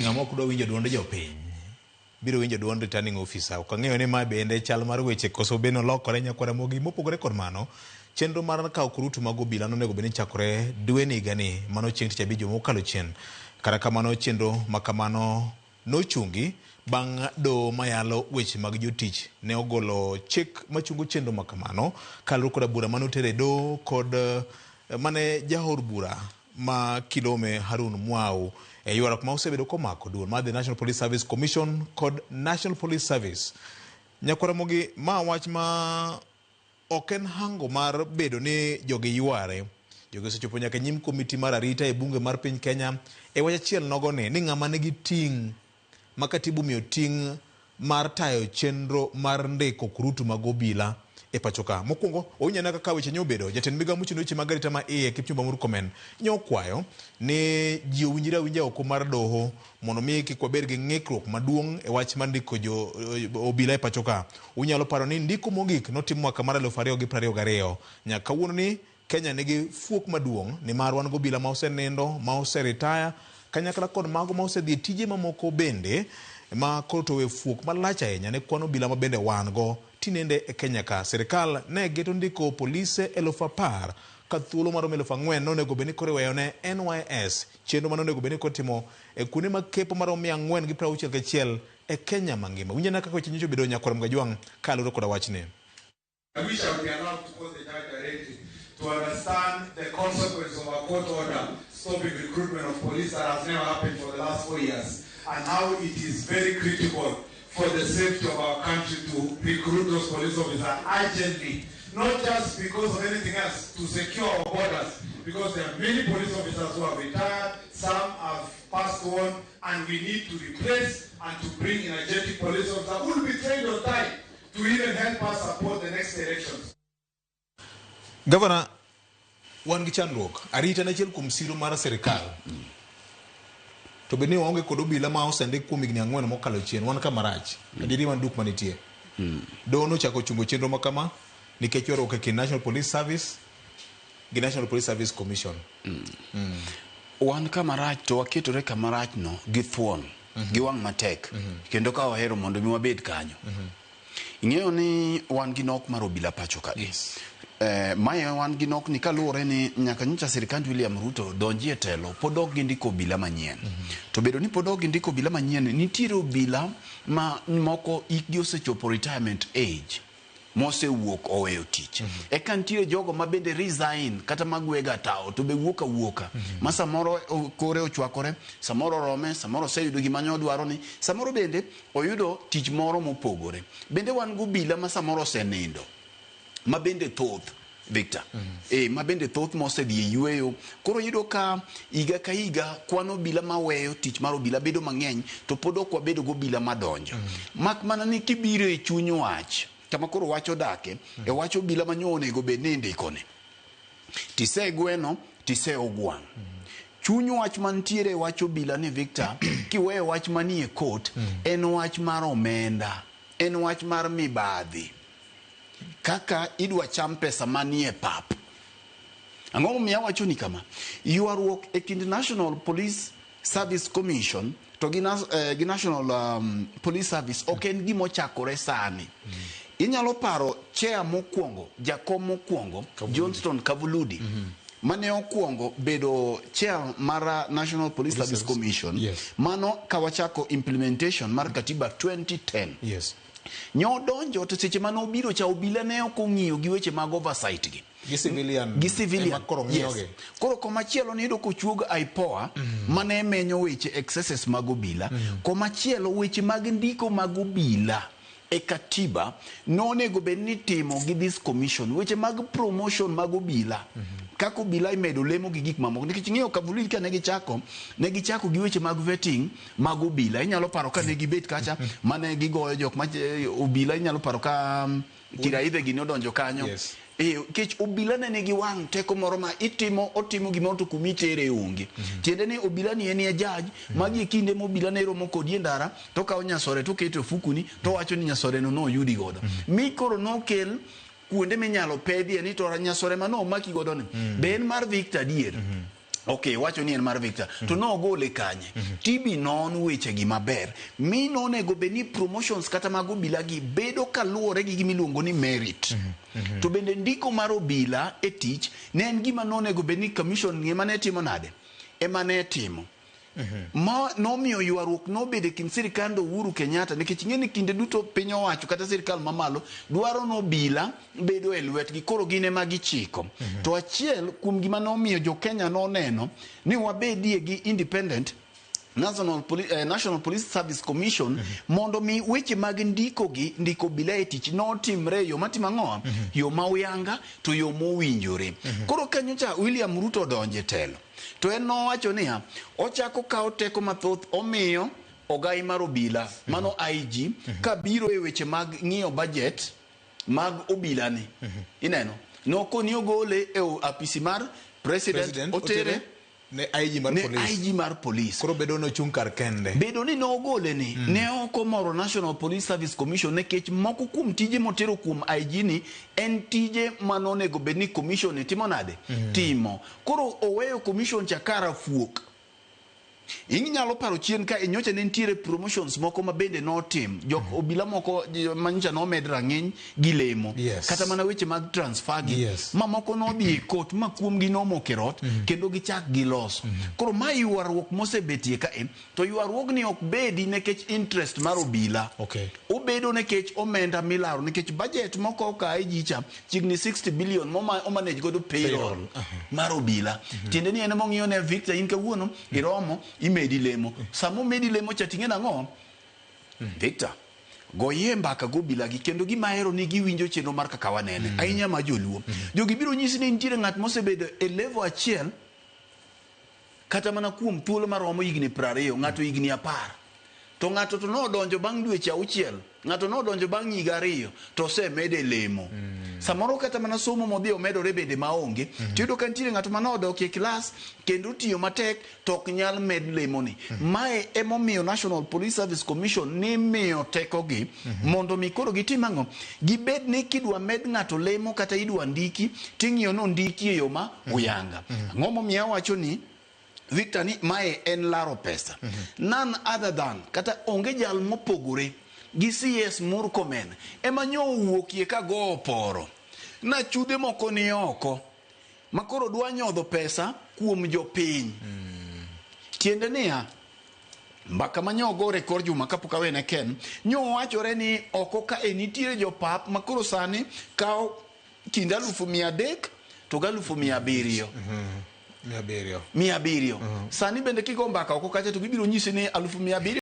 Ng'ama ok dwa winjo duond jopiny biro winjo duond returning officer. Ok ang'eyo ni ma bende chal mar weche koso bende olokore nyakwar Ramogi. Mopogore kod mano, chenro mar kawo kurutu mag obila nonego bed ni chakore dweni higani, mano chieng' tich abich juma mokalo chien. Kata kamano chenro ma kamano nochungi bang' doho mayalo weche mag jotich ne ogolo chik machungo chenro ma kamano kaluwore koda bura mane oter e doho kod mane jaor bura ma Kilome Harun Mwau e ywaruok ma osebedo komako duol mar The National Police Service Commission kod National Police Service. Nyakwar Ramogi, ma wach ma ok en hango mar bedo ni jogi yware. Jogi osechopo nyaka e nyim komiti mar arita e bunge mar piny Kenya e wach achiel nogo ni, ni ng'ama nigi ting' ma katibu omiyo ting' mar tayo chenro mar ndiko kurutu mag obila e pacho ka. Mokwongo, wawinj ane kaka weche nyo obedo. Jatend migao mochung' ne weche mag arita ma iye Kipchumba Murkomen nyo okwayo ni ji owinjre awinja oko mar doho mondo mi kik wabed gi ng'ikruok maduong' e wach mar ndiko jo obila e pacho ka. Unyalo paro ni ndiko mogik notim mwaka mar 2022. Nyaka kawuono ni Kenya nigi fuok maduong' nimar wan gobila ma osenindo, ma oseritaya, kanyakla kod mago ma osedhi e tije mamoko bende ma koro to owe fuok malach ahinya ne kwan obila ma bende wan go tinende e Kenya ka. Sirkal ne geto ndiko polise 10,000 ka thuolo maromo 4,000 nonego bed ni koro iweyo ne NYS, chenro mane onego bed ni koro itimo e kuonde mag kepo maromo 461 e Kenya mangima. Winj ane kaka weche nyocha obedo Nyakwar Mgajwang' kaluwore koda wachni. I wish I would be allowed to call the judge directly to understand the consequence of a court order stopping recruitment of police that has never happened for the last 4 years, and how it is very critical for the safety of our country to recruit those police officers urgently, not just because of anything else, to secure our borders, because there are many police officers who have retired, some have passed on, and we need to replace and to bring energetic police officers who will be trained on time to even help us support the next elections. Governor, wan gi chandruok. Arita en achiel kuom siro mar sirikal. To bed ni waonge kod obila ma osendik kuom higni ang'wen mokalo chien, wan kama rach. Adieri wan duk manitie. Doho nochako chungo chenro ma kama nikech ywaruok e kind National Police Service gi National Police Service Commission. Wan kama rach to waketore kama rach no gi thuon. Gi wang' matek kendo ka wahero mondo mi wabed kanyo. Ing'eyo ni wan gi nok mar obila pacho ka. Yes. Mae wan gi nok ni kaluwore ni nyaka nyocha sirikand William Ruto donji e telo pod ok gindiko obila manyien. To bedo ni pod ok gindiko obila manyien, nitiere obila ma moko hikgi osechopo retirement age mosewuok oweyo tich. Eka nitiere jogo ma bende resign kata magwega tawo to be wuok awuoka. Ma samoro kore ochwakore, samoro orome, samoro oseyudo gima ne odwaro ni, samoro bende oyudo tich moro mopogore. Bende wan gi obila ma samoro osenindo, ma bende thoth, Victor. Ma bende thoth mosedhi e yueyo. Koro iyudo ka higa ka higa kwan obila maweyo tich mar obila bedo mang'eny to pod ok wabedo gi obila madonjo. Mak mana ni kibiro e chuny wach, kama koro wach odake, e wach obila ma nyo onego bed ni indiko ni. Tise gweno, tise ogwang'. Chuny wach mantiere e wach obila ni Victor, kiweyo wach manie court, en wach mar omenda, en wach mar mibadhi. Kaka idwa cham pesa manie pap. Ang'o momiyo awacho ni kama? Ywaruok e kind National Police Service Commission to gi National Police Service ok en gima ochakore sani. Inyalo paro chair mokwongo, jakom mokwongo, Johnston Kavuludi, mane okwongo bedo chair mar National Police Service Commission. Mano kawachako implementation mar katiba 2010. Nyodonjo to seche mane obiro cha obila ne ok ong'iyo gi weche mag oversight gi. Gi civilian. Gi civilian. Ema koro ng'iyo Yes. gi. Koro komachielo niyudo kochuog IPOA mane menyo weche excesses mag obila. Komachielo weche mag ndiko mag obila e katiba nonego bed ni timo gi this commission. Weche mag promotion mag obila. Kaka obila imedo lemo gi gik mamoko. Nikech ing'eyo Kavuludi ka ne gichako, ne gichako gi weche mag vetting mag obila. Inyalo paro ka ne gibet kacha mane gigoyo jok ma obila, inyalo paro ka Kiraithe gini odonjo kanyo. Kech obila ne nigi wang' teko moro ma itimo, otimo gimoro to kuma itere onge. Tiende ni obila ni en e judge, magi e kinde ma obila ne romo kodi e ndara, to okawo nyasore to oketo e ofukuni, to owacho ni nyasore no noyudi godo. Mi koro nokel kuonde minyalo pedhie ni to nyasore ma nomaki godo ni, be en mar Victor adier? Ok, wacho ni en mar Victor. To nogole kanye? Tibi non weche gi maber. Mi nonego bed ni promotions kata mag obila gi bedo kaluwore gi gima iluongo ni merit. To bende ndiko mar obila e tich ne en gima nonego bed ni commission ema ne timo nade? Ema ne timo. Ma nomiyo ywaruok nobedo e kind sirikand Uhuru Kenyatta nikech ing'e ni kinde duto piny owacho kata sirikal mamalo dwaro ni obila bedo e lwetgi koro gin ema gichiko. To achiel kuom gima nomiyo jo Kenya noneno ni wabedie gi independent National Police Service Commission mondo mi weche mag ndiko gi ndiko obila e tich notimre e yo matimo ang'owa yo ma uyanga to yo mowinjore. Koro kanyocha William Ruto odonjo e telo to en nowacho niya ochako kawo teko mathoth omiyo ogai mar obila mano IG kabiro e weche mag ng'iyo budget mag obila ni ineno nokoni ogole e apisi mar president, otere ne IG mar ne police. IG mar police. Koro bedo nochung' kar kende. Bedo ni nogole ni ne ok omoro National Police Service Commission nikech moko kuom tije motero kuom IG ni en tije manonego bed ni commission ni timo nade? Timo. Koro oweyo commission cha kara fuok. Inyalo paro chien ka nyocha ne nitiere promotions moko ma bende notim. Jok obila moko manyocha nomed rang'iny gi lemo. Kata mana weche mag transfer gi. Ma moko nodhi e court ma kuom gi nomoko e rot kendo gichak giloso. Koro ma ywaruok mosebetie ka e to ywaruogni ok bedi nikech interest mar obila. Obedo nikech omenda milaro nikech budget moko ka IG cha chiegni 60 billion momanage godo payroll mar obila. Tiende ni en emong'iyo ne Victor in kawuono iromo imedi lemo. Sama omedi lemo cha ting'e nang'o? Victor, goyie mbaka go obila gi kendo gima ahero ni giwinjo chenro mar kaka wanene. Ahinya ma joluo. Jogi biro nyisi ni nitiere ng'at mosebedo e level achiel kata mana kuom thuolo maromo higni 20, ng'ato higni 10. To ng'ato to nodonjo bang' dweche 6, ng'ato nodonjo bang' higa 2 to osemede lemo. Samoro kata mana somo modhi omedore bende maonge. Tiyudo ka nitiere ng'ato manodok e klas kendo tiyo matek to ok nyal med lemoni. Mae emomiyo National Police Service Commission nimiyo tekogi mondo mi koro gitim ang'o? Gibed ni kidwa med ng'ato lemo kata idwa ndiki ting'iyo nondiki e yo ma uyanga. Ang'o momiyo awacho ni Victor ni mae en laro pesa. None other than kata onge jal mopogore gi CS Murkomen ema nyo owuokie ka go oporo na chudhe moko ni oko ma koro dwa nyodho pesa kuom jopiny. Tiende niya mbaka ma nyo ogore kor juma kapok awene Ken nyo wachore ni oko ka e nitiere jopap ma koro sani kawo kind 300,000 to gi 700,000. 700. 700. Sani bende kigo mbaka oko kacha to gibiro nyisi ni 700,000.